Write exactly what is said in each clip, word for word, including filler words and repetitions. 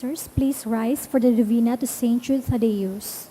Sisters, please rise for the Novena to Saint Jude Thaddeus.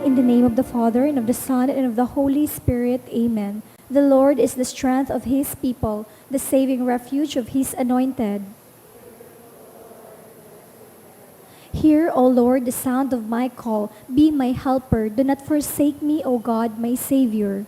In the name of the Father, and of the Son, and of the Holy Spirit. Amen. The Lord is the strength of his people, the saving refuge of his anointed. Hear, O Lord, the sound of my call. Be my helper. Do not forsake me, O God, my Savior.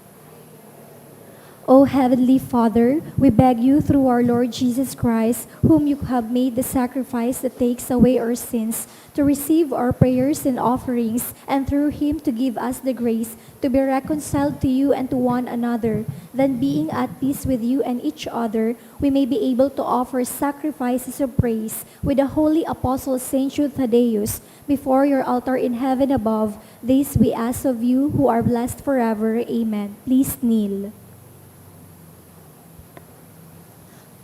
O Heavenly Father, we beg you through our Lord Jesus Christ, whom you have made the sacrifice that takes away our sins, to receive our prayers and offerings, and through him to give us the grace to be reconciled to you and to one another. Then, being at peace with you and each other, we may be able to offer sacrifices of praise with the holy apostle Saint Jude Thaddeus before your altar in heaven above. This we ask of you, who are blessed forever. Amen. Please kneel.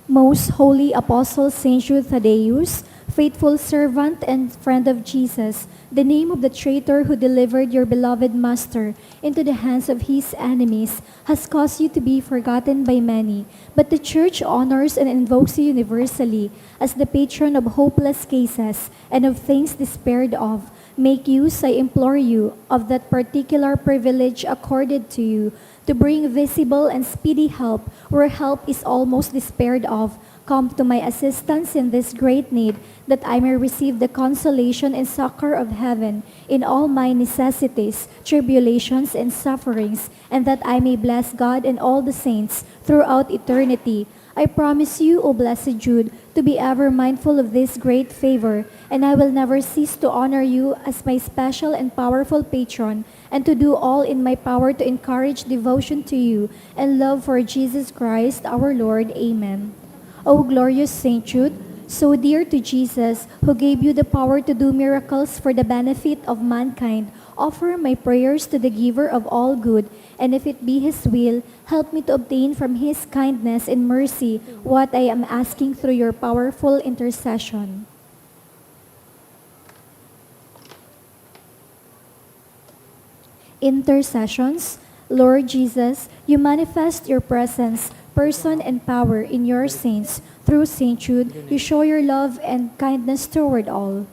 Most holy apostle Saint Jude Thaddeus, faithful servant and friend of Jesus, the name of the traitor who delivered your beloved master into the hands of his enemies has caused you to be forgotten by many, but the Church honors and invokes you universally as the patron of hopeless cases and of things despaired of. Make use, I implore you, of that particular privilege accorded to you to bring visible and speedy help where help is almost despaired of. Come to my assistance in this great need, that I may receive the consolation and succor of heaven in all my necessities, tribulations, and sufferings, and that I may bless God and all the saints throughout eternity. I promise you, O blessed Jude, to be ever mindful of this great favor, and I will never cease to honor you as my special and powerful patron, and to do all in my power to encourage devotion to you and love for Jesus Christ our Lord. Amen. O glorious Saint Jude, so dear to Jesus, who gave you the power to do miracles for the benefit of mankind, offer my prayers to the Giver of all good, and if it be His will, help me to obtain from His kindness and mercy what I am asking through your powerful intercession. Intercessions. Lord Jesus, you manifest your presence, person and power in your saints. Through Saint Jude, you show your love and kindness toward all.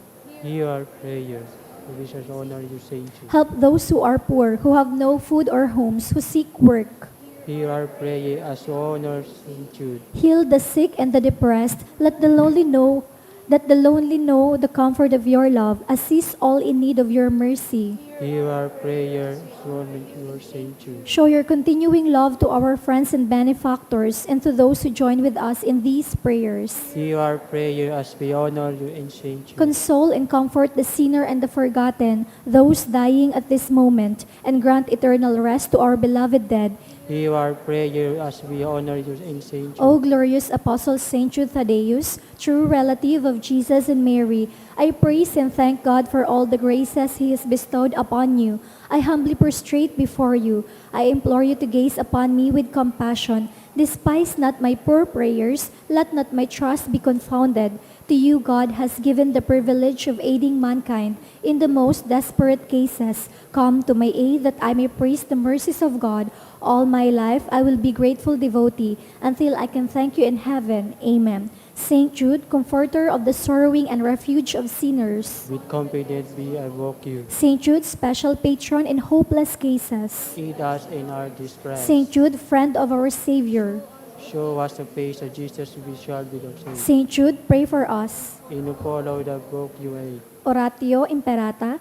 Hear our prayers. We shall honor you, Saint Jude. Help those who are poor, who have no food or homes, who seek work. Hear our prayer as we honor Saint Jude. Heal the sick and the depressed. Let the lonely know that the lonely know the comfort of your love. Assist all in need of your mercy. Hear our prayer, Lord, with your Saint Jude. Show your continuing love to our friends and benefactors and to those who join with us in these prayers. Hear our prayer as we honor you in Saint Jude. Console and comfort the sinner and the forgotten, those dying at this moment, and grant eternal rest to our beloved dead. Hear our prayer as we honor you in Saint Jude. O glorious Apostle Saint Jude Thaddeus, true relative of Jesus and Mary, I praise and thank God for all the graces He has bestowed upon you. I humbly prostrate before you. I implore you to gaze upon me with compassion. Despise not my poor prayers. Let not my trust be confounded. To you God has given the privilege of aiding mankind in the most desperate cases. Come to my aid that I may praise the mercies of God. All my life I will be grateful devotee until I can thank you in heaven. Amen. Saint Jude, comforter of the sorrowing and refuge of sinners. With confidence we invoke you. Saint Jude, special patron in hopeless cases. Aid us in our distress. Saint Jude, friend of our Savior. Show us the face of Jesus, we shall be saved. Saint Jude, pray for us. In whom all the book you made. Oratio Imperata.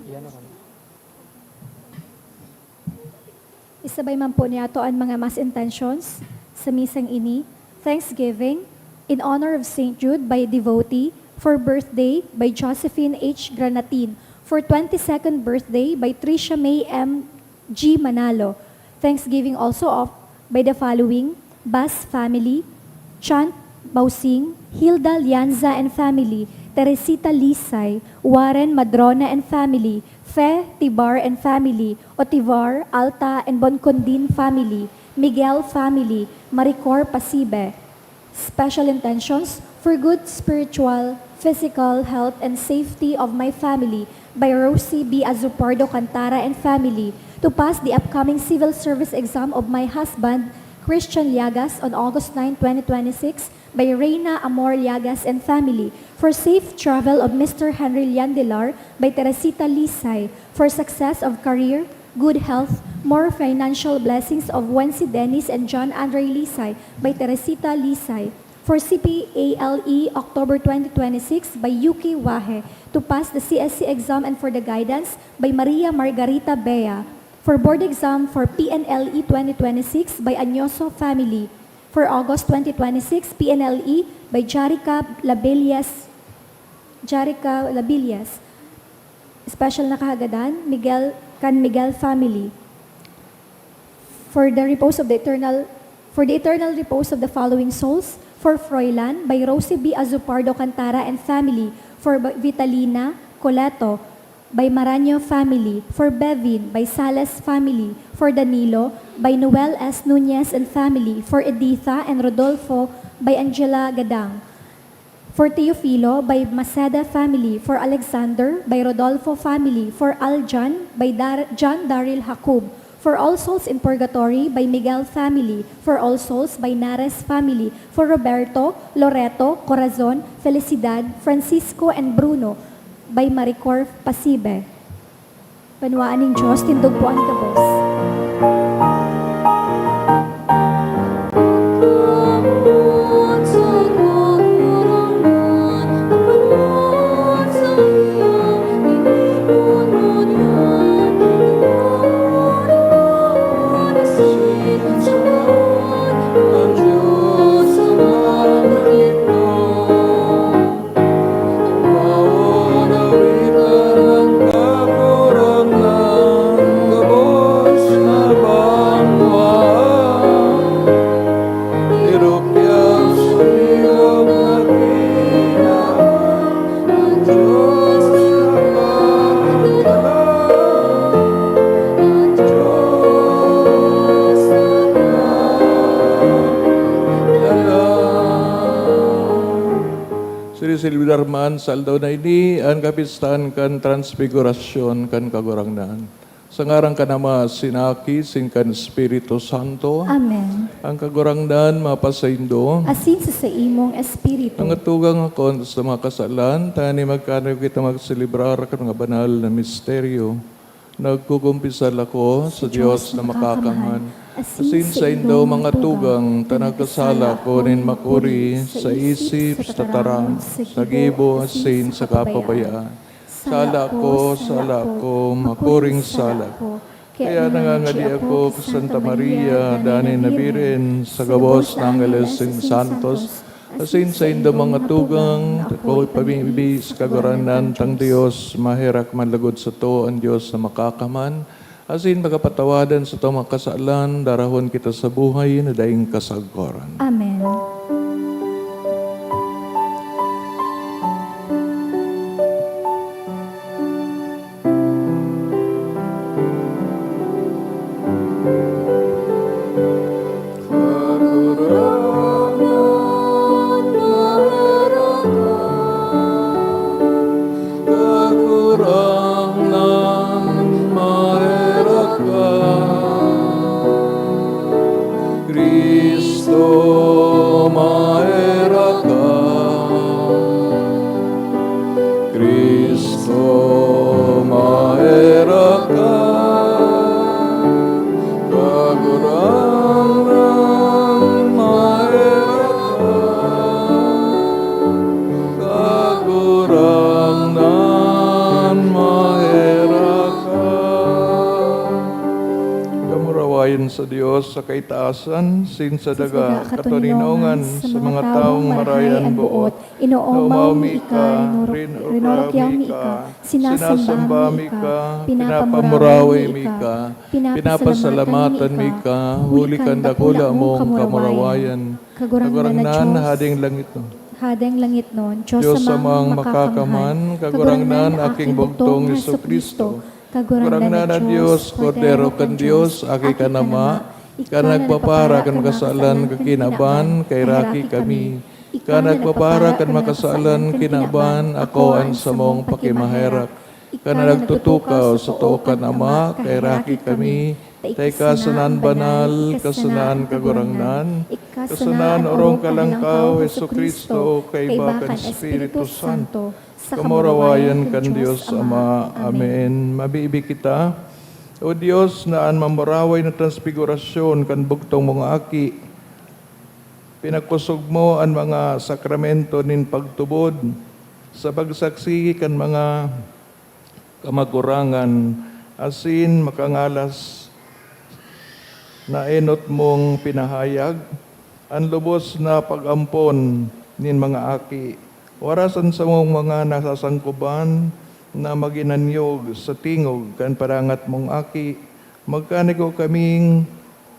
Iyan ako. Isabay man po niyato an mga mass intentions sa misang ini. Thanksgiving in honor of Saint Jude by devotee for birthday by Josephine H Granatin, for twenty-second birthday by Tricia May M G Manalo. Thanksgiving also of by the following: Bas family, Chant Bausing, Hilda Lianza and family, Teresita Lisay, Warren Madrona and family, Fe Tibar and family, Otivar, Alta and Boncondin family, Miguel family, Maricor Pasibe. Special intentions for good spiritual, physical health, and safety of my family by Rosie B Azupardo Cantara and family, to pass the upcoming civil service exam of my husband, Christian Llagas, on August nine, twenty twenty-six, by Reina Amor Llagas and family, for safe travel of Mister Henry Liandilar by Teresita Lisay, for success of career, good health, more financial blessings of Wency Dennis and John Andre Lisay by Teresita Lisay, for C P A L E October twenty twenty-six by Yuki Wahe, to pass the C S C exam and for the guidance by Maria Margarita Bea, for board exam for P N L E twenty twenty-six by Anyoso family, for August twenty twenty-six P N L E by Jarica Labilias, Jarica Labilias. Special na kahagadan, Miguel, kan Miguel family. For the repose of the eternal, for the eternal repose of the following souls, for Froilan, by Rosie B Azupardo Cantara and family, for Ba-, Vitalina Coleto, by Maraño family, for Bevin, by Sales family, for Danilo, by Noel S Nunez and family, for Editha and Rodolfo, by Angela Gadang. For Teofilo, by Maceda family. For Alexander, by Rodolfo family. For Aljan, by Dar-, John Daryl Jacob. For All Souls in Purgatory, by Miguel family. For All Souls, by Nares family. For Roberto, Loreto, Corazon, Felicidad, Francisco, and Bruno, by Maricor Pasibe. Banwaan nin Dios, tindog po an gabos. Selebrar man sa aldaw na ini an kapistahan kan Transfigurasyon kan Kagurangnan. Sa ngaran kan Ama, asin Aki, asin kan Espiritu Santo. Amen. Ang Kagurangnan mapasaindo. Asin sa saimong espiritu. Mga tugang, ako sa mga kasalan, tani magkano kita magselebrar kan mga banal na misteryo. Nagkukumpisal ako sa Diyos na makakamhan, asin saindo mga tugang, ta nagkasala ako nin makuri sa isip, sa taram, sa gibo, asin sa kapabayaan. Sala ko, sala ko, makuring sala ko. Kaya nangangadi ako ki Santa Maria, danay na Birhen, sa gabos na angheles asin santos, asin saindo mga tugang, ako ipamibi sa Kagurangnan tang Dios, maherak man lugod sato an Dios na makakaman, asin pagapatawadan sa mga kasalan, darahon kita sa buhay na daing kasagkoran. Amen. Kagurangnan, maherak ka. Cristo, maherak ka. Cristo, maherak ka. Kagurangnan, maherak ka. Kagurangnan, maherak ka. Kamurawayan sa Dios sa kaitaasan, asin sa daga katoninongan sa mga tawong marahay an boot. Inoomaw mi ika, rinurukyaw mi ika, sinasamba mi ika, pinapamuraway mi ika, pinapasalamatan mi ika, huli kan dakula mong kamurawayan. Kagurangnan, Hading langitnon. Hadeng langitnon, Diyos Amang Makakamhan, Kagurangnan, aking bugtong Jesu-Cristo, Kagurangnan na Dios, Kordero kan Dios, Aki kan Ama, ika na nagpapara kan makasalan kan kinaban, kaheraki kami. Ika na nagpapara kan makasalan kinaban, ako an samong pakimaherak. Ika na nagtutukaw sa too kan Ama, kaheraki kami. Ta ika sana an banal, ika sana an Kagurangnan, ika sana an orong kalangkaw, Jesu-Cristo, kaiba kan Espiritu Santo, sa kamurawayan kan Dios Ama. Amen. Mabibi kita, O Dios, na an mamuraway na transfigurasyon kan bugtong mong Aki, pinagkusog mo an mga sakramento nin pagtubod sa pagsaksi kan mga kamagurangan, asin makangalas na enot mong pinahayag an lubos na pag-ampon nin mga aki. Waras an samong mga nasasangkoban na maginanyog sa tingog kan parangat mong Aki, magkanigo kaming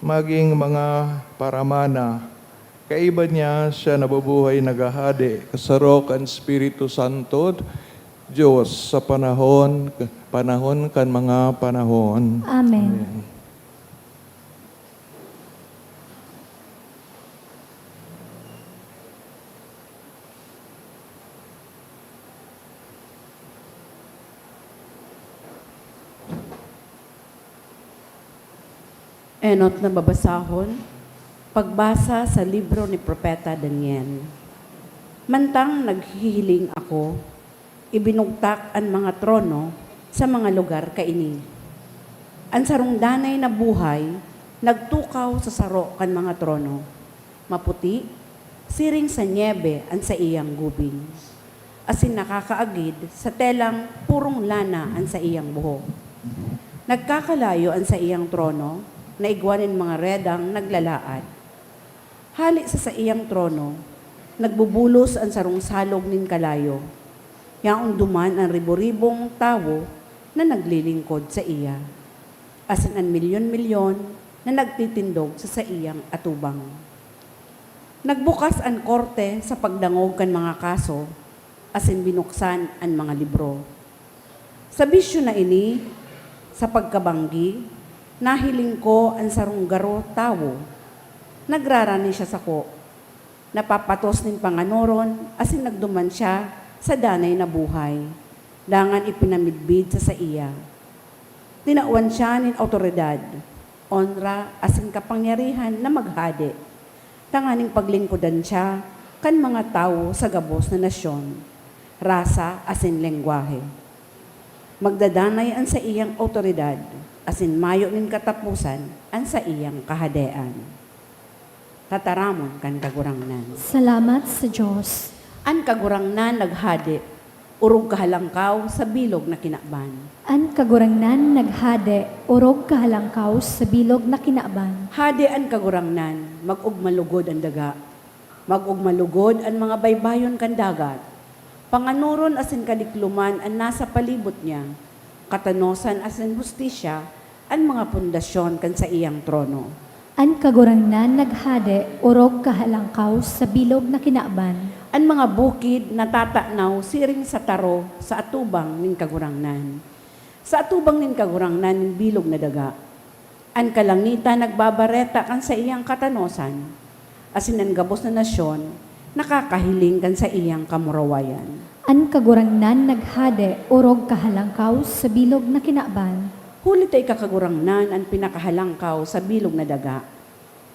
magin mga paramana. Kaiba niya, siya nabubuhay, naghahade, kasaro kan Espiritu Santo, Dios sa panahon, panahon kan mga panahon. Amen. Amen. Enot na babasahon, pagbasa sa libro ni Propeta Daniel. Mantang naghihiling ako, ibinugtak an mga trono sa mga lugar kaini. An sarong danay na buhay nagtukaw sa saro kan mga trono. Maputi, siring sa nyebe an saiyang gubing, asin nakakaagid sa telang purong lana an saiyang buhok. Nagkakalayo an saiyang trono na igwa nin mga redang naglalaad. Hale sa saiyang trono, nagbubulos an sarong salog nin kalayo. Yaon duman an ribo-ribong tawo na naglilingkod saiya, asin an milyon-milyon na nagtitindog sa saiyang atubang. Nagbukas an korte sa pagdangog kan mga kaso, asin binuksan an mga libro. Sa bisyo na ini, sa pagkabanggi, nahiling ko an sarong garo tawo. Nagrarani siya sako, napapatos nin panganoron, asin nagduman siya sa danay na buhay, dangan ipinamidbid sa saiya. Tinawan siya nin awtoridad, onra, asin kapangyarihan na maghade, tanganing paglingkodan siya kan mga tawo sa gabos na nasyon, rasa, asin lengwahe. Magdadanay an saiyang awtoridad, asin mayo nin kataposan an saiyang kahadean. Tataramon kan Kagurangnan. Salamat sa Dios. An Kagurangnan naghade, orog kahalangkaw sa bilog na kinaban. An Kagurangnan naghade, orog kahalangkaw sa bilog na kinaban. Hade an Kagurangnan, mag-ogma logod an daga. Mag-ogma logod an mga baybayon kan dagat. Panganoron asin kadikloman an nasa palibot niya. Katanosan asin hustisya an mga pundasyon kan saiyang trono. An Kagurangnan naghade, orog kahalangkaw sa bilog na kinaban. An mga bukid natatanaw siring sa taro sa atubang nin Kagurangnan. Sa atubang nin Kagurangnan nin bilog na daga. An kalangitan nagbabareta kan saiyang katanosan, asin an gabos na nasyon nakakahiling kan saiyang kamurawayan. An Kagurangnan naghade, orog kahalangkaw sa bilog na kinaban. Huli ta ika, Kagurangnan, an pinakahalangkaw sa bilog na daga,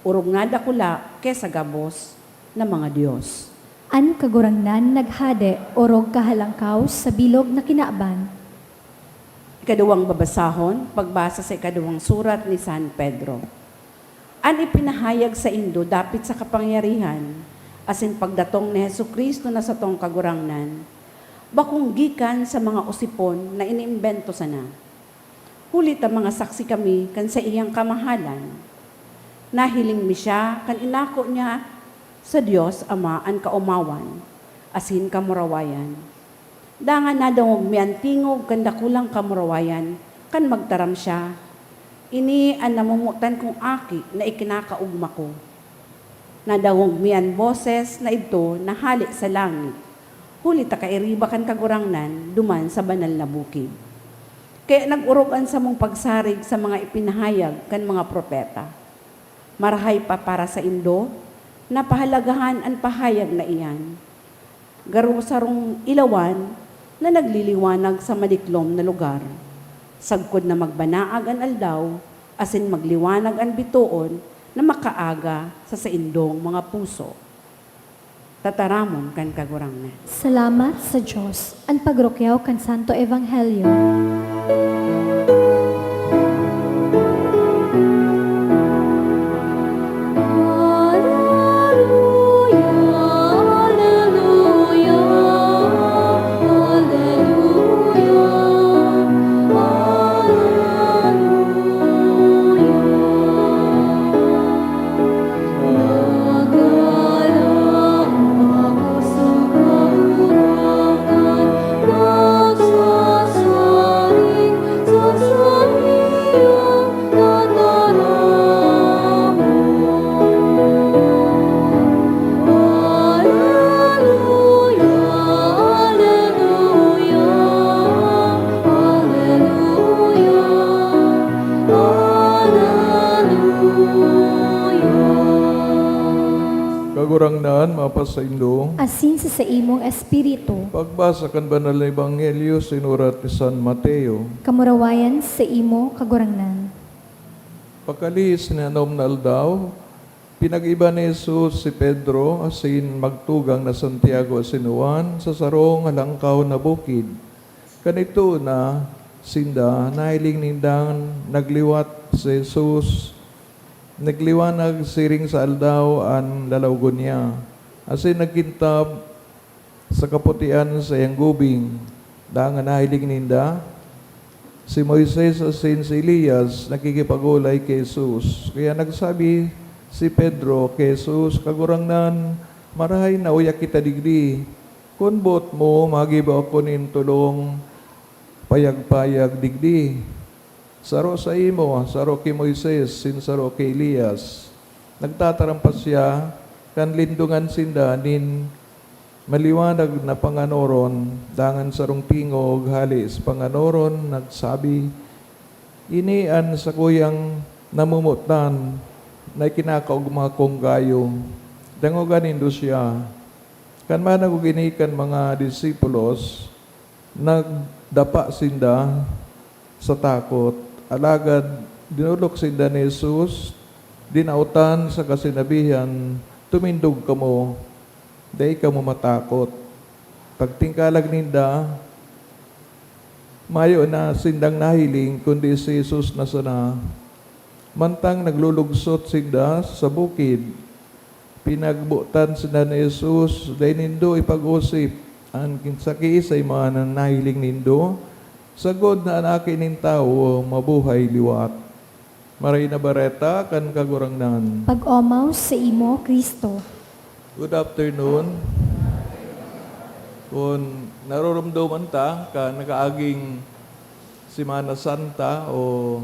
orog na dakula ki sa gabos na mga dios. An Kagurangnan naghade, orog kahalangkaw sa bilog na kinaban. Ikaduwang babasahon, pagbasa sa ikaduwang surat ni San Pedro. An ipinahayag saindo dapit sa kapangyarihan asin pagdatong ni Jesu-Cristo na satong Kagurangnan, bakong gikan sa mga osipon na iniimbento sana. Huli ta mga saksi kami kan saiyang kamahalan. Nahiling mi siya kan inako niya sa Dios Ama an kaomawan asin kamurawayan. Dangan nadangog mi an tingog kan dakulang kamurawayan kan magtaram siya, "Ini an namomotan kong Aki na ikinakaogma ko." Nadangog mi an boses na idto na hale sa langit, huli ta kairiba kan Kagurangnan duman sa banal na bukid. Kaya nag-orog an samong pagsarig sa mga ipinahayag kan mga propeta. Marahay pa para saindo na pahalagahan an pahayag na iyan. Garo sarong ilawan na nagliliwanag sa madiklom na lugar, sagkod na magbanaag an aldaw asin magliwanag an bitoon na makaaga sa saindong mga puso. Tataramon kan Kagurangnan. Salamat sa Dios. An pagrukyaw kan Santo Ebanghelyo. Aleluya, aleluya, aleluya, aleluya. Nagkalaog ako sa Kagurangnan, nagsasaring sa saiyang tataramon. Aleluya, aleluya, aleluya, aleluya. Kagurangnan, mapasaindo. Asin sa saimong espiritu. Pagbasa kan Banal na Ebanghelyo sinurat ni San Mateo. Kamurawayan sa imo, Kagurangnan. Pakalihis nin anom na aldaw, pinag-iba ni Jesus si Pedro asin magtugang na Santiago asin Juan sa sarong halangkaw na bukid. Kan idto na sinda, nahiling nindang nagliwat si Jesus, nagliwanag siring sa aldaw an lalawgon niya, asin nagkintab sa kaputian sa saiyang gubing. Dangan nahiling ninda si Moises asin si Elias nakikipag-olay ki Jesus. Kaya nagsabi si Pedro ki Jesus, "Kagurangnan, marahay na uya kita digdi. Kun boot mo, magibo ako nin tolong payag-payag digdi. Saro saimo, saro ki Moises, asin saro ki Elias." Nagtataram pa siya kan lindongan sinda nin maliwanag na panganoron, dangan sarong tingog hale sa panganoron nagsabi, "Ini an sakuyang namomotan na ikinakaogma kong gayo. Dangoga nindo siya." Kan managog ini kan mga disipulos, nagdapa sinda sa takot. Alagad dinolok sinda ni Jesus, dinaotan saka sinabihan, "Tumindog kamo, dai kamo matakot." Pagtingkalag ninda, mayo na sindang nahiling kundi si Jesus na sana. Mantang naglulugsot sinda sa bukid, pinagbotan sinda ni Jesus, "Dai nindo ipag-osip an kin-, sa kiisay man an nahiling nindo, sagkod na an Aki nin Tawo mabuhay liwat." Maray na Bareta kan Kagurangnan. Pag-omaw sa imo, Cristo. Good afternoon. Kun naroromdoman ta ka nakaaging Semana Santa o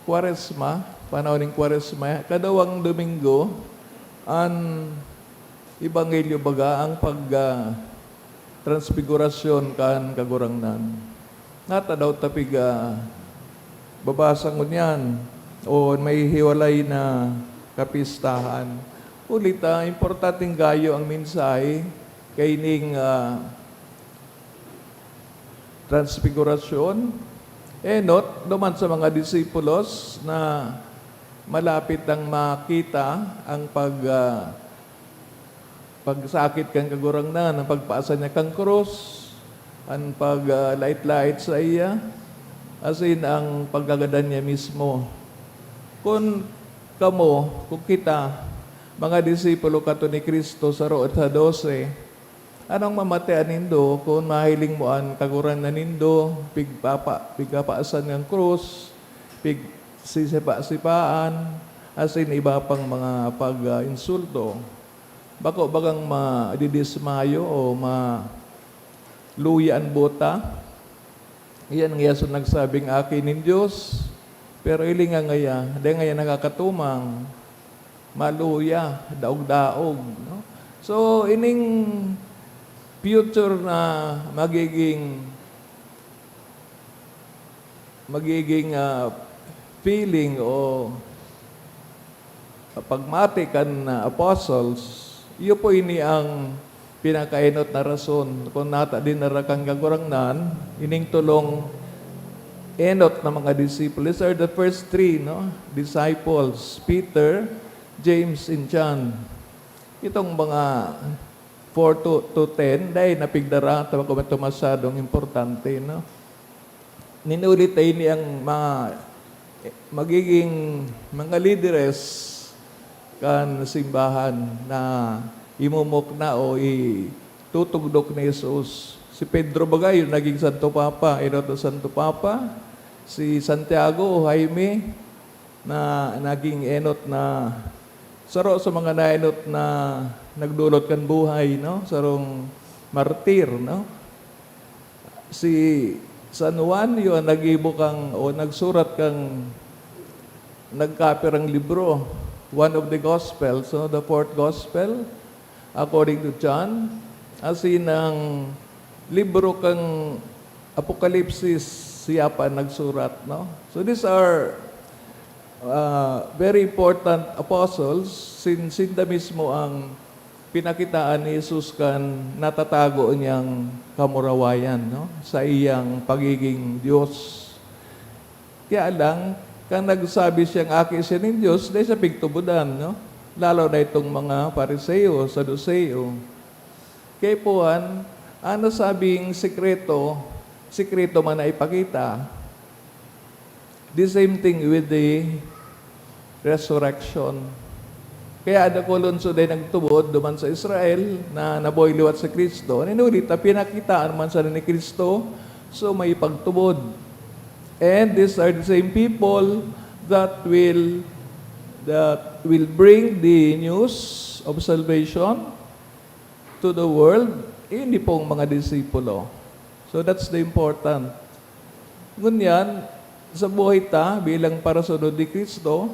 Kwaresma, panahon nin Kwaresma, kadawang Domingo, an Ebanghelyo baga ang pag, ah, transfigurasyon kan Kagurangnan. Nata daw ta piga babasa ngunyan o may hiwalay na kapistahan. Huli ta, importanteng gayo ang mensahe kaining, ah, Transfigurasyon. Enot duman sa mga disipulos na malapit nang makita ang pag, ah, pagsakit kan Kagurangnan, ang pagpaasa niya kan krus, an pag, ah, lait-lait saiya, asin ang pagkagadan niya mismo. Kun kamo, kun kita, mga disipulo kato ni Cristo, saro sa dose, anong mamatian nindo kun mahiling mo an Kagurangnan nindo pigpapa-, pigpapaasan kan krus, pigsisipa-sipaan, asin iba pang mga pag-insulto? Bako bagang madidismayo o maluya an boot ta? Iyan ngaya so nagsabing Aki nin Dios, pero hilinga ngaya, dai ngaya nakakatumang, maluya, daog-daog, no? So, ining future na magiging, magiging, ah, feeling o pagmati kan, ah, apostles, iyo po ini ang pinakaenot na rason kun nata dinara kan Kagurangnan ining tolong enot na mga disipulo. These are the first three, no? Disciples, Peter, James, and John. Itong mga four to, to ten, dai napigdara, tama ko, ito masyadong importante, no? Nin huli ta ini ang mga, magiging mga lideres kan simbahan na imumukna o itutugdok ni Jesus. Si Pedro baga, yung naging Santo Papa, enot na Santo Papa. Si Santiago o Jaime, na naging enot na, saro sa mga naenot na nagdolot kan buhay, no? Sarong martir, no? Si San Juan, yun, naggibo kang, o nagsurat kang, nagkapirang libro, one of the Gospels, no? The fourth Gospel, according to John, asin ang libro kang Apokalipsis, siya pa nagsurat, no? So these are, ah, very important apostles, sin-, sinda mismo ang pinakitaan ni Jesus kan natatago niyang kamurawayan, no? Sa iyang pagiging Dios. Kaya lang, kan nagsabi siyang aki siya nin Dios, dai siya pigtubodan, no? Lalo na itong mga Fariseo, Saduseo. Kaipuhan, an nasabing sekreto, sekreto man na ipakita. The same thing with the resurrection. Kaya dakulon so dai nagtubod duman sa Israel na nabuhay liwat si Cristo. An inuli ta, pinakitaan man sana ni Cristo, so may pagtubod. And these are the same people that will, that will bring the news of salvation to the world, ini pong mga disipulo. So that's the important. Ngunyan, sa buhay ta bilang parasunod ni Cristo,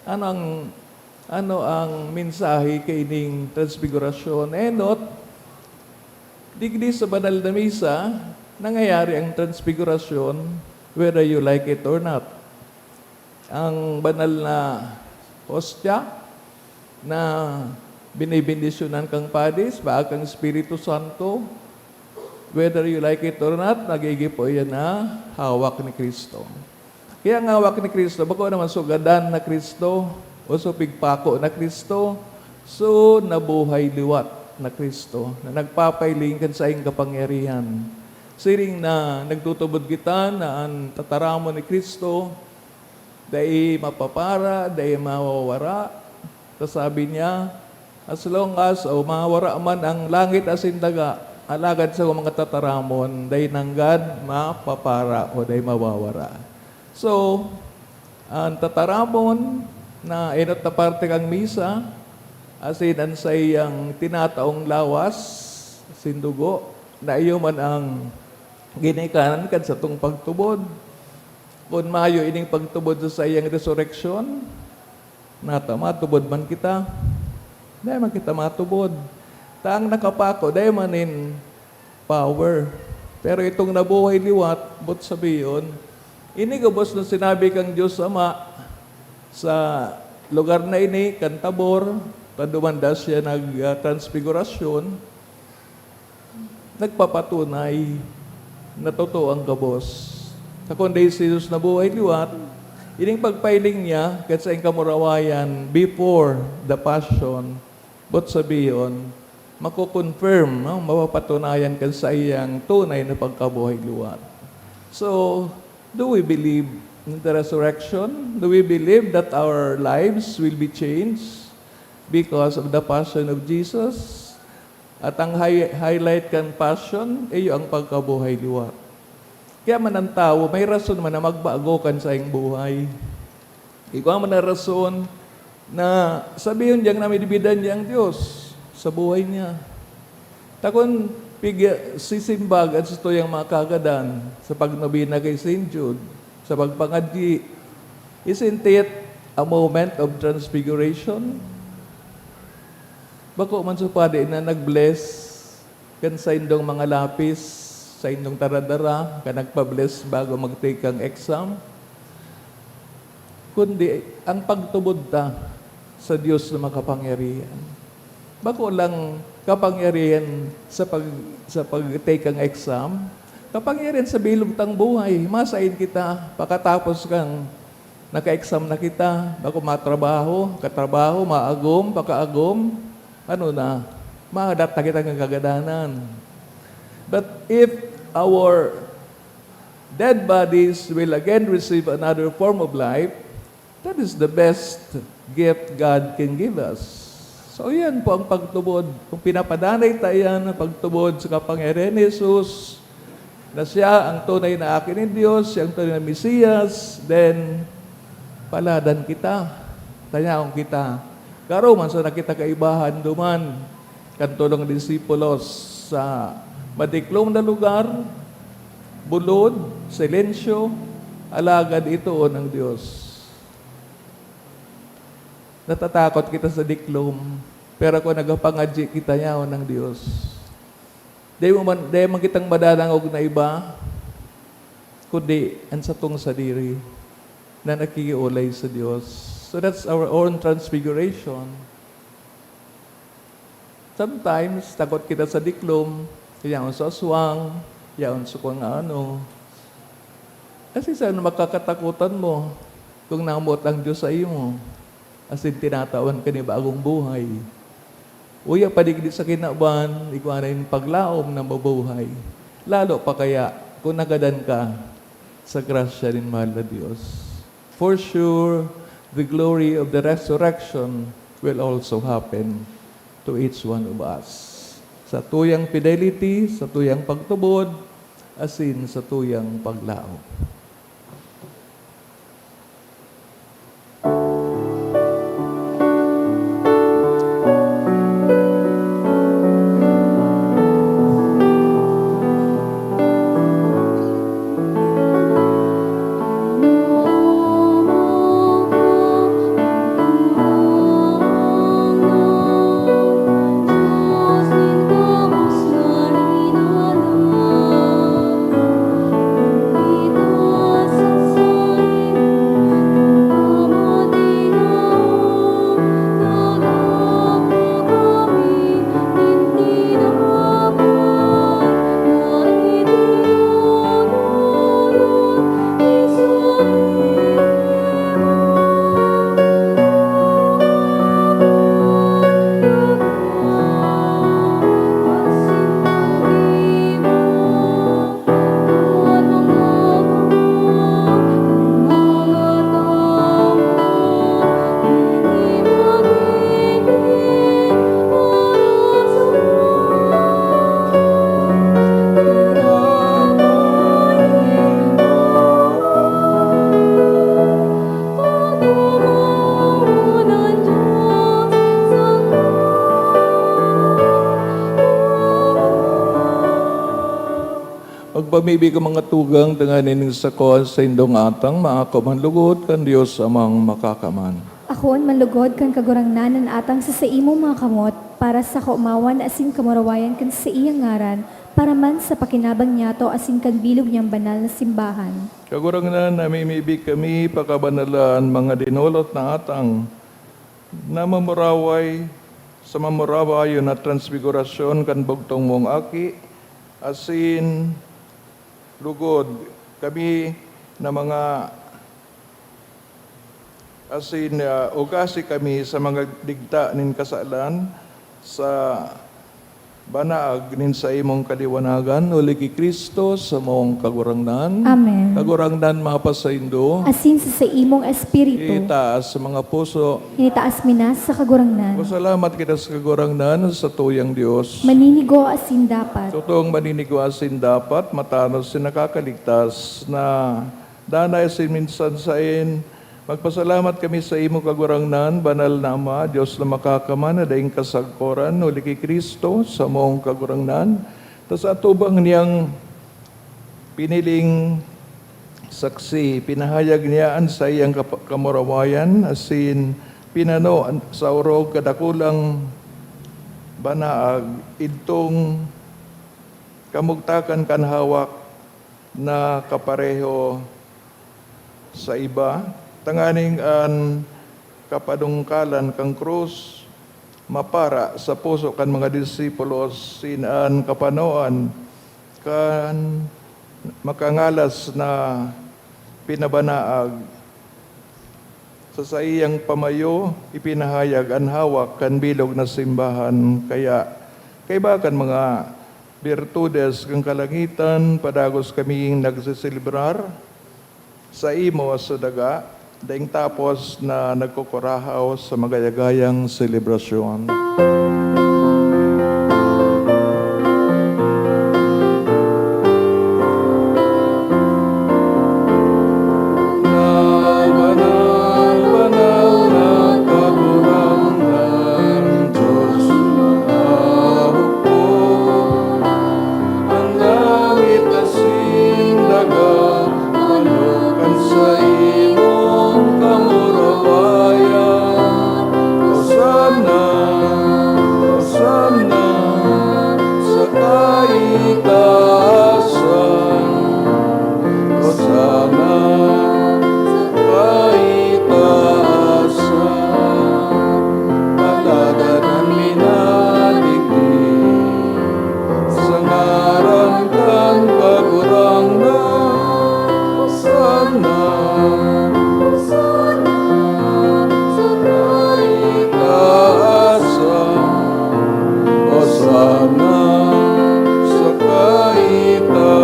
ano ang, ano ang mensahe kaining transfigurasyon? Enot, digdi sa banal na misa, nangyayari ang transfigurasyon, whether you like it or not. Ang banal na hostya na Binibendisyonan kang padi sa baga kan Espiritu Santo. Whether you like it or not, nagigibo iyan na hawak ni Cristo. Kaya ang hawak ni Cristo, bako naman sugadan na Cristo, o supigpako na Cristo, so nabuhay liwat na Cristo, na nagpapailing kan saing kapangyarihan. Siring na nagtutubod kita na ang tataramon ni Cristo, dai mapapara, dai mawawara. Ta sabi niya, "As long as, o mawara man ang langit asin daga, alagad sa mga tataramon, dai nanggad mapapara o dai mawawara." So, ang tataramon na enot na parte kan misa, asin an saiyang tinataong lawas, asin dugo, na iyo man ang ginikanan kan satong pagtubod. Kun mayo ining pagtubod sa saiyang resureksyon, nata matubod man kita? Dai man kita matubod. Ta ang nakapako, dai man nin power. Pero itong nabuhay liwat, boot sabihon, ini gabos na sinabi kan Dios Ama sa lugar na ini, kan Tabor, kan duman daa siya nag, ah, transfigurasyon, nagpapatunay na totoo ang gabos. Ta kun dai si Jesus nabuhay liwat, ining pagpailing niya kan saing kamurawayan before the Passion, boot sabihon, mako-confirm, no? Mapapatunayan kan saiyang tunay na pagkabuhay liwat. So, do we believe in the resurrection? Do we believe that our lives will be changed because of the passion of Jesus? At ang hi-, highlight kan passion, iyo ang pagkabuhay liwat. Kaya man ang tawo, may rason man na magbago kan saing buhay. Igwa man na rason na sabihon niyang namidbidan niya ang Dios sa buhay niya. Ta kun pig-, sisimbag an satuyang mga kagadan sa pagnobena kay Saint Jude, sa pagpangadyi, isn't it a moment of transfiguration? Bako man sa padi na nag-bless kan saindong mga lapis, saindong taradara, kan nagpa-bless bago mag-take kan exam, kundi ang pagtubod ta sa Dios na makapangyarihan. Bako lang kapangyarihan sa pag-, sa pag-take kan exam, kapangyarihan sa bilog tang buhay. Masain kita pakatapos kan naka-exam na kita, bako matrabaho, katrabaho, maagom, pakaagom, ano na, mahadat na kita kan kagadanan. But if our dead bodies will again receive another form of life, that is the best gift God can give us. So, yan po ang pagtubod. Kung pinapadanay ta yan, ang pagtubod sa kapangyarihan ni Jesus, na siya ang tunay na Aki nin Dios, siya ang tunay na Mesiyas, then paladan kita, tanyaon kita. Garo man sana kita kaibahan duman kan tolong disipulos sa madiklom na lugar, bulod, silensyo, alagad itoon ang Dios. Natatakot kita sa diklom, pero kung nagpapangadyi kita, yaon ang Dios. Dai mo man, dai man kitang madadangog na iba, kundi an satong sadiri na nakikiolay sa Dios. So that's our own transfiguration. Sometimes, takot kita sa diklom, yaon sa aswang, yaon sa kung ano. Kasi saan makakatakutan mo kung namoot ang Dios sa imo? Asin tinatawan ka ni bagong buhay. Uya pa digdi sa kinaban, igwa na nin paglaom na mabuhay. Lalo pa kaya kung nagadan ka sa grasya nin mahal na Dios. For sure, the glory of the resurrection will also happen to each one of us. Sa tuyang fidelity, sa tuyang pagtubod, asin sa tuyang paglaom. Mibi ka mga tugang, tanganing sa kuwan sa indong atang, maako man lugod kan Dios Amang Makakaman. Akoon man lugod kan Kagurangnan an atang sa saimong mga kamot, para sa kaomawan asin kamurawayan kan saiyang ngaran, para man sa pakinabang niyato asin kan bilog niyang banal na simbahan. Kagurangnan, namimibi kami, pakabanala an mga dinolot na atang, na mamuraway sa mamurawayon na transfigurasyon kan bugtong mong Aki, asin lugod kami na mga, asin, ah, ugasi kami sa mga digta nin kasalan sa banaag nin saimong kaliwanagan, huli ki Cristo, samong Kagurangnan. Amen. Kagurangnan mapasaindo. Asin sa saimong espiritu. Itaas sa mga puso. Initaas mi na sa Kagurangnan. Pasalamat kita sa Kagurangnan, sa tuyang Dios. Maninigo asin dapat. Totoong maninigo asin dapat, matanos asin nakakaligtas na danay asin minsan saen. Magpasalamat kami sa imo, Kagurangnan, Banal na Ama, Dios na makakaman, na daing kasagkoran, huli ki Cristo, samong Kagurangnan, ta sa atubang niyang piniling saksi, pinahayag niya an saiyang kapa-, kamurawayan, asin pinano an, sa orog kadakulang banaag, idtong kamugtakan kan hawak na kapareho sa iba, tanganing an kapadungkalan kan krus mapara sa puso kan mga disipulos, asin an kapanoan kan makangalas na pinabanaag. Sa saiyang pamayo, ipinahayag an hawak kan bilog na simbahan. Kaya, kaiba kan mga birtudes kan kalangitan, padagos kaming nagseselebrar saimo sa daga, daing tapos na nagkukurahaw sa magayagayang selebrasyon. Na banal, banal na Kagurangnan, Dios na hukbo. An langit asin daga, ano kan saimong kamurawayan. Hosanna, Hosanna sa kaitaasan. Hosanna sa kaitaasan. Alagad an minadigdi sa ngaran kan Kagurangnan, Hosanna, Hosanna sa kaitaasan, Hosanna sa kaitaasan.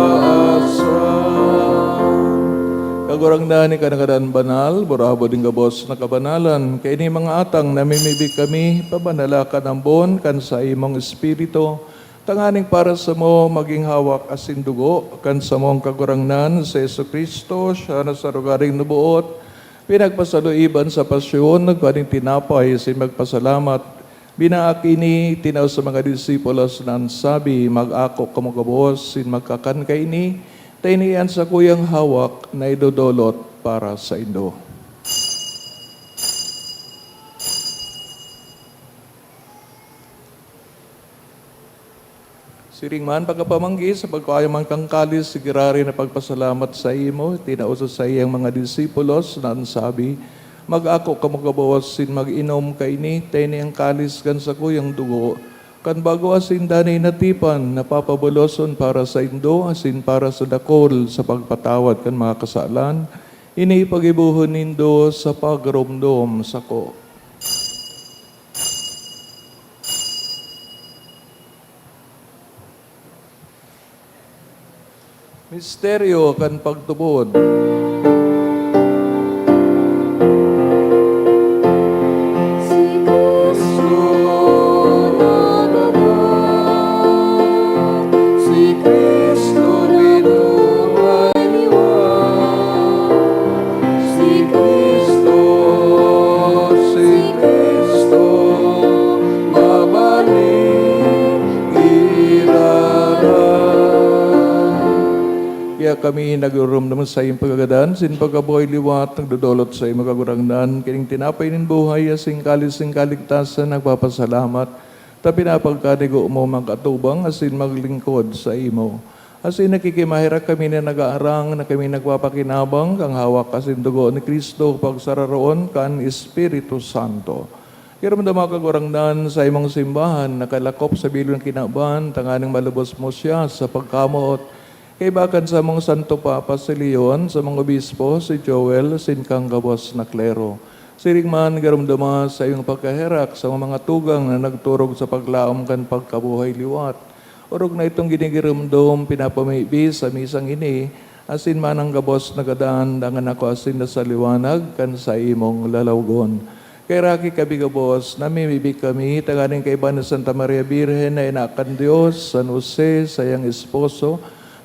Kagurangnan, ika na ngadan banal, burabod nin gabos na kabanalan. Kaini mga atang, namimibi kami, pabanala kan ambon kan saimong Espiritu, tanganing para samo magin hawak asin dugo kan samong Kagurangnan, si Jesu-Cristo, siya na sa lugaring naboot, pinagpasaloiban sa pasyon, nagkuha nin tinapay asin magpasalamat. Binaak ini, tinao sa mga disipulos na an sabi, "Mag-ako kamo gabos asin magkakan kaini, ta ini an sakuyang hawak na idodolot para saindo." Siring man, pagkapamanggi, sa pagkua man kan kalis, si giraray na pagpasalamat saimo, tinao sa saiyang mga disipulos, na an sabi, "Mag-ako kamo gabos asin mag-inom kaini, ta ini an kalis kan sakuyang dugo, kan bago asin danay na tipan, na papaboloson para saindo asin para sa dakul sa pagpatawad kan mga kasalan. Ini paggibohon nindo sa pagromdom sako." Misteryo kan pagtubod. Si Cristo nagadan, si Cristo binuhay liwat, si Cristo, si Cristo babalik giraray. Kami nagdodoromdom sa iyong pagkagadan, sin pagkabuhay liwat, nagdodolot sa iyong Kagurangnan, kining tinapay nin buhay, asin kalis nin kaligtasan, nagpapasalamat, ta pinapagkanigo mo magkatubang asin maglingkod sa imo. Asin nakikimaherak kami na nagaarang na kami nagpapakinabang kan hawak asin dugo ni Cristo, pagsararoon kan Espiritu Santo. Giromdoma, Kagurangnan, sa imong simbahan, nakalakop sa bilog na kinaban, tanganing malubos mo siya sa pagkamoot. Kaiba kan samong Santo Papa si Leon, samong obispo si Joel, asin kan gabos na klero. Siring man, giromdoma sa iyong pagkaherak sa mga tugang na nagturog sa paglaom kan pagkabuhay liwat. Orog na itong ginigiromdom, pinapamibi sa misang ini, asin manang gabos na gadan, dangan ako asin na sa liwanag kan sa imong lalawgon. Kaheraki kami gabos, namimibi kami, tanganing kaiba ni Santa Maria Birhen na ina kan Dios, San Jose, sayang esposo,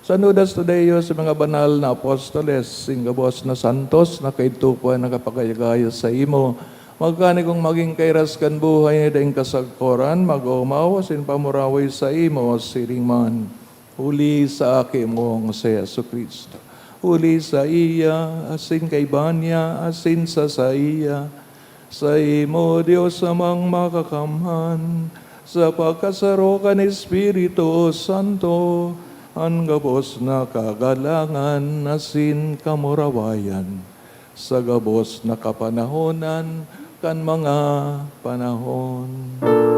San Judas Tadeo, sa mga banal na apostoles, sin gabos na santos na kaidto pa nakapagayagaya sa imo, magkanigong magin kairas kan buhay na daing kasagkoran, mag-oomaw asin pamuraway sa imo siring man. Huli sa Aki mong si Jesu-Cristo. Huli sa iya, asin kaiba niya, asin sa saiya, sa imo, Dios Amang Makakamhan, sa pagkasaro kan Espiritu Santo, an gabos na kagalangan asin kamurawayan, sa gabos na kapanahonan kan mga panahon. Amen.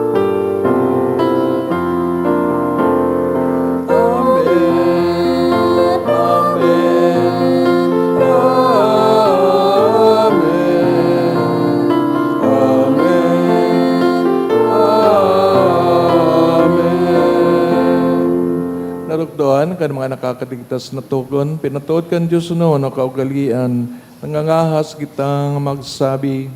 Amen. Amen. Amen. Natukdoan kan mga nakakaligtas na togon, pinatod kan Dios na kaugalian, nangangahas kitang magsabi,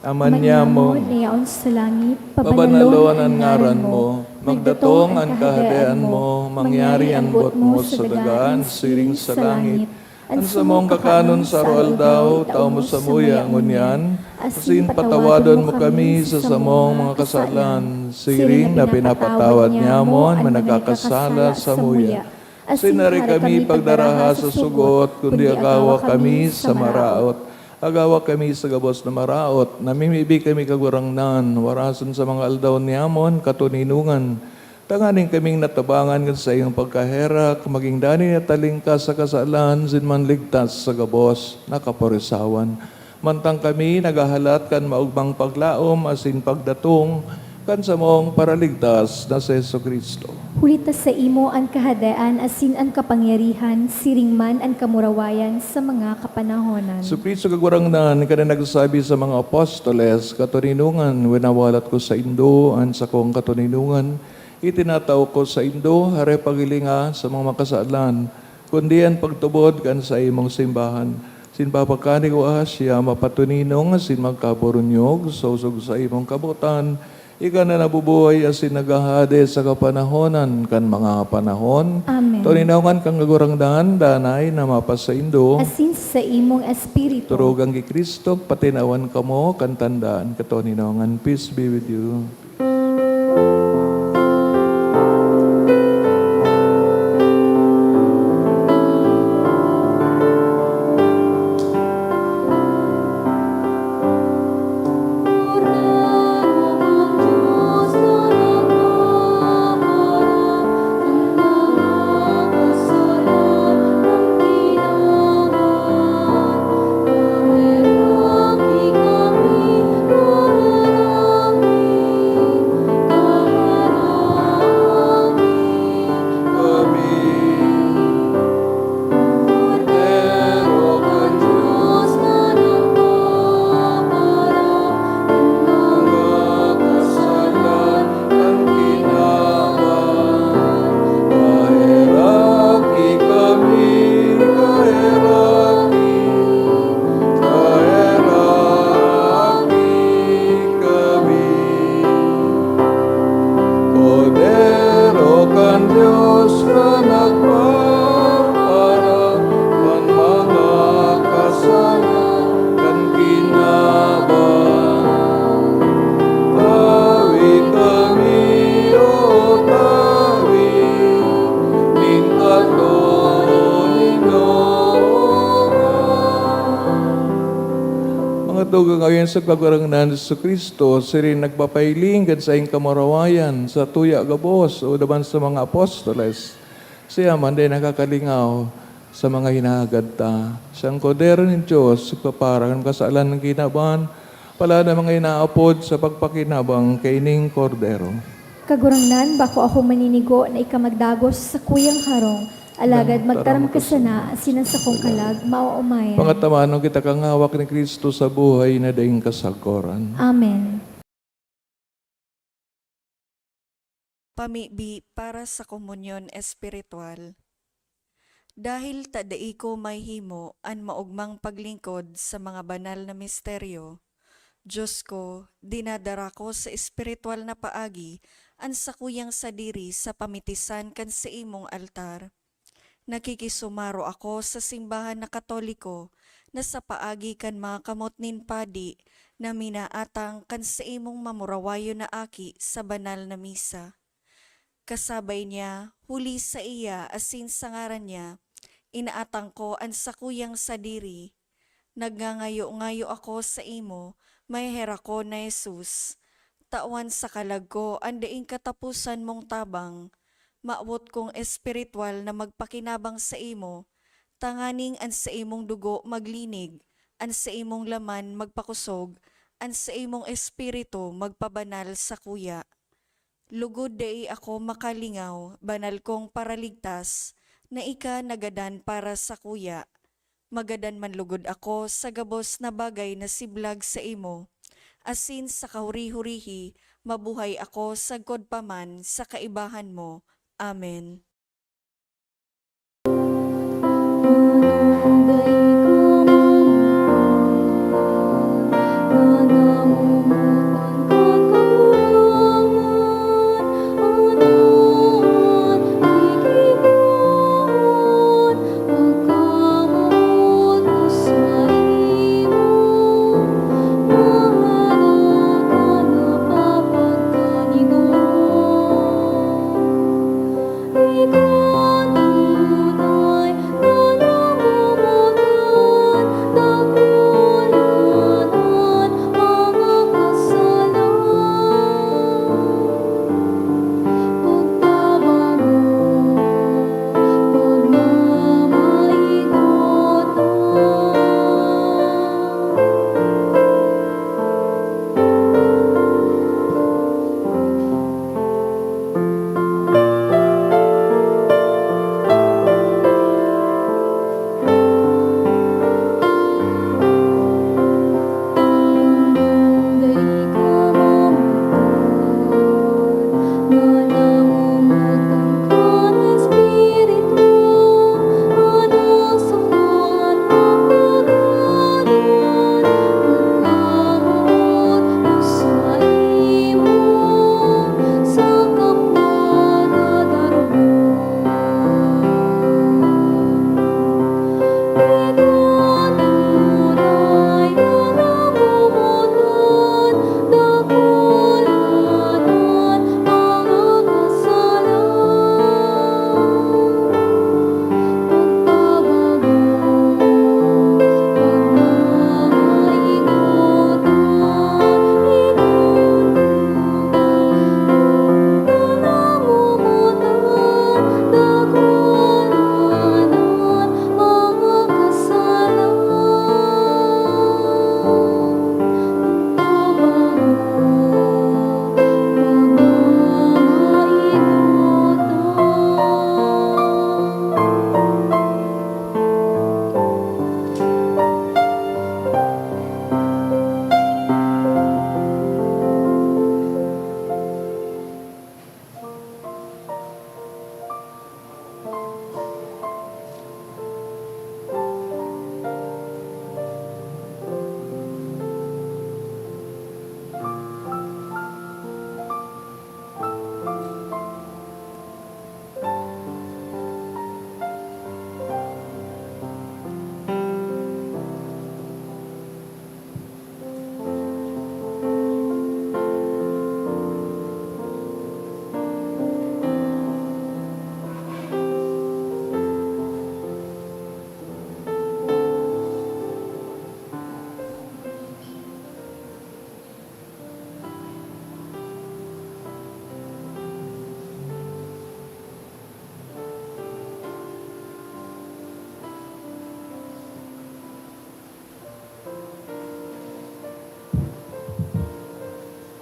Ama niamo, na yaon sa langit, pabanalon an ngaran mo, magdatong an kahadean mo, mangyari an boot mo sa dagaan, siring sa langit. An samong kakanon sa aroaldaw, itao mo samuya ngunyan, asin patawadon mo kami sa samong mga kasalan, siring na pinapatawad niamo an mga nagkakasala samuya. Asin dai kami pagdaraha sa sugot, kundi agawa kami sa maraot. Agawa kami sa gabos na maraot, namimibi kami, Kagurangnan, warason sa mga aldaw niamon katoninongan, tanganing kaming natabangan kan saiyong pagkaherak, magin danay na talingkas sa kasalan, asin manligtas sa gabos na kaporisawan. Mantang kami naghahalat kan maogmang paglaom asin pagdatong kan samong Paraligtas na si Jesu-Cristo. Huli ta saimo an kahadean asin an kapangyarihan, siring man an kamurawayan sa mga kapanahonan. Jesu-Cristo, Kagurangnan, ika na nagsabi sa mga apostoles, "Katoninongan, winawalat ko saindo an sakong katoninongan. Itinatao ko saindo, hare paghilinga sa mga makasalan, kundi an pagtubod kan saimong simbahan." Sin papagkanigoa siya mapatoninong asin magkaburunyog sa sosog saimong kabotan, ika na nabubuhay asin naghahade sa kapanahonan kan mga panahon. Amen. Toninongan kan Kagurangnan, danay na mapasaindo. Asin sa imong espiritu. Turugan ki Cristo, patinawan kamo kan tandaan katoninongan. Peace be with you. Ug ngayon sa Kagurangnan Jesu-Cristo, siring nagpapailing kan saing kamurawayan, sa tuya gabos, o daban sa mga apostoles. Siya man din nakakalingaw sa mga hinahagad ta. Siyang Kordero nin Dios, nagpapara kan kasalan ng kinaban, pala na mga inaapod sa pagpakinabang kaining Kordero. Kagurangnan, bako ako maninigo na ika magdagos sa kuyang harong, alagad magtaram ka sana, asin an sakong kalag maoomayan. Pangatawanon kita kan hawak ni Cristo sa buhay na daing kasakoran. Amen. Pamibi para sa komunyon espiritual. Dahil ta dai ko mahimo an maogmang paglingkod sa mga banal na misteryo, Diyos ko, dinadara ko sa espiritual na paagi an sakuyang sadiri sa pamitisan kan saimong altar. Nakikisumaro ako sa simbahan na Katoliko na sa paagi kan mga kamot nin padi na minaatang kan saimong mamurawayon na aki sa banal na misa. Kasabay niya, huli saiya asin sa ngaran niya, inaatang ko an sakuyang sadiri. Nagngangayo-ngayo ako saimo, maheherakon na Jesus. Tawan sa kalag ko an daing kataposan mong tabang. Mawot kong espiritual na magpakinabang saimo, tanganing an saimong dugo maglinig, an saimong laman magpakosog, an saimong espiritu magpabanal sakuya. Lugod dai ako makalingaw, banal kong Paraligtas, na ika nagadan para sakuya. Magadan man lugod ako sa gabos na bagay na siblag saimo, asin sa kahuri-hurihi mabuhay ako sagkod pa man sa kaibahan mo. Amen.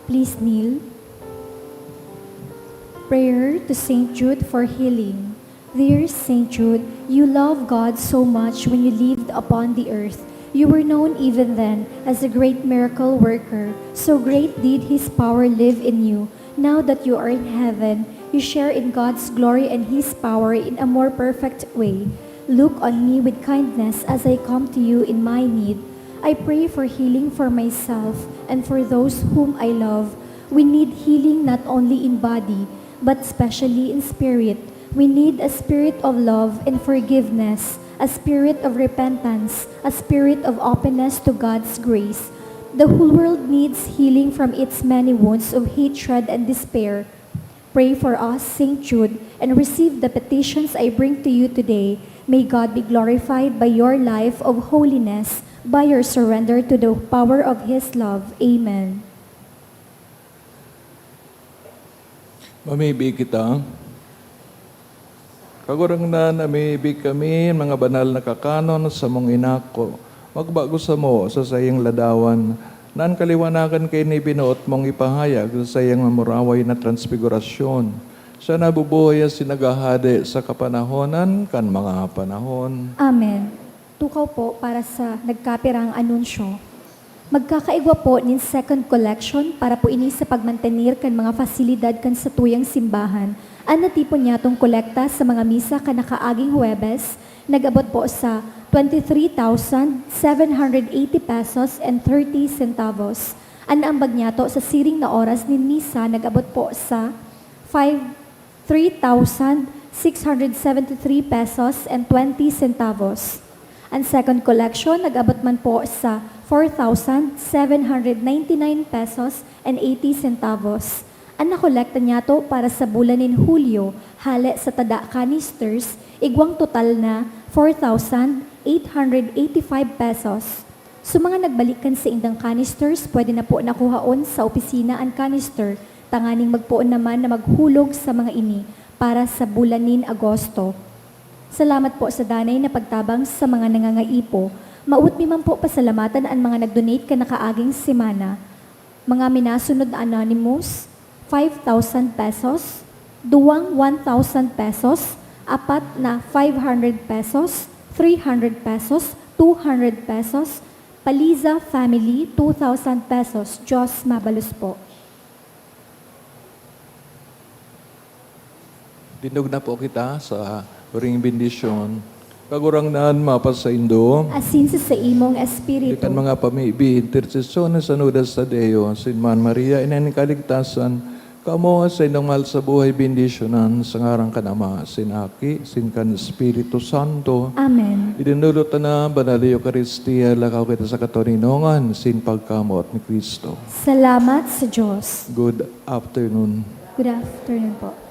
Please kneel. Prayer to Saint Jude for healing. Dear Saint Jude, you love God so much when you lived upon the earth. You were known even then as a great miracle worker. So great did His power live in you. Now that you are in heaven, you share in God's glory and His power in a more perfect way. Look on me with kindness as I come to you in my need. I pray for healing for myself and for those whom I love. We need healing not only in body, but especially in spirit. We need a spirit of love and forgiveness, a spirit of repentance, a spirit of openness to God's grace. The whole world needs healing from its many wounds of hatred and despair. Pray for us, Saint Jude, and receive the petitions I bring to you today. May God be glorified by your life of holiness, by your surrender to the power of His love. Amen. Mamibi kita. Kagurangnan, namibi kami, mga banal na kakanon sa mong inako. Magbago samo sa saiyang ladawan, na an kaliwanagan kaini binoot mong ipahayag sa saiyang mamuraway na transfigurasyon. Siya nabubuhay asin naghahade sa kapanahonan kan mga panahon. Amen. Tukaw po para sa nagkapirang anunsyo. Magkakaigwa po nin second collection para po ini sa pagmantener kan mga fasilidad kan satuyang simbahan. An natipon niyatong kolekta sa mga misa kan nakaaging Huwebes nag-abot po sa twenty-three thousand seven hundred eighty pesos and thirty centavos. An naambag niyato sa siring na oras nin misa nag-abot po sa five three thousand six hundred seventy-three pesos and twenty centavos. An second collection nag-abot man po sa four thousand seven hundred ninety-nine pesos and eighty centavos. An nakolekta niyato para sa bulan nin Hulyo, hale sa tada canisters, igwang total na four thousand eight hundred eighty-five pesos. Sa mga nagbalik kan saindang canisters, pwede na po nakuhaon sa opisina an canister, tanganing magpoon naman na maghulog sa mga ini para sa bulan nin Agosto. Salamat po sa danay na pagtabang sa mga nangangaipo. Mawot mi man po pasalamatan an mga nag-donate kan nakaaging semana. Mga minasunod na anonymous, five thousand pesos, duwang one thousand pesos, apat na five hundred pesos, three hundred pesos, two hundred pesos, Paliza family, two thousand pesos. Diyos mabalos po. Tindog na po kita sa huring bendisyon. Kagurangnan, mapasaindo. Asin sa saimong espiritu. Kan mga pamibi, intersesyon ni San Judas Tadeo, Saint Man Maria, Ina nin Kaligtasan, kamo sa indang mahal sa buhay, bendisyonan sa ngaran kan Ama, sin Aki, sin kan Espiritu Santo. Amen. Idinulot na banal na Eukaristia, lakaw kita sa katoninongan sin pagkamoot ni Cristo. Salamat sa Diyos. Good afternoon. Good afternoon po.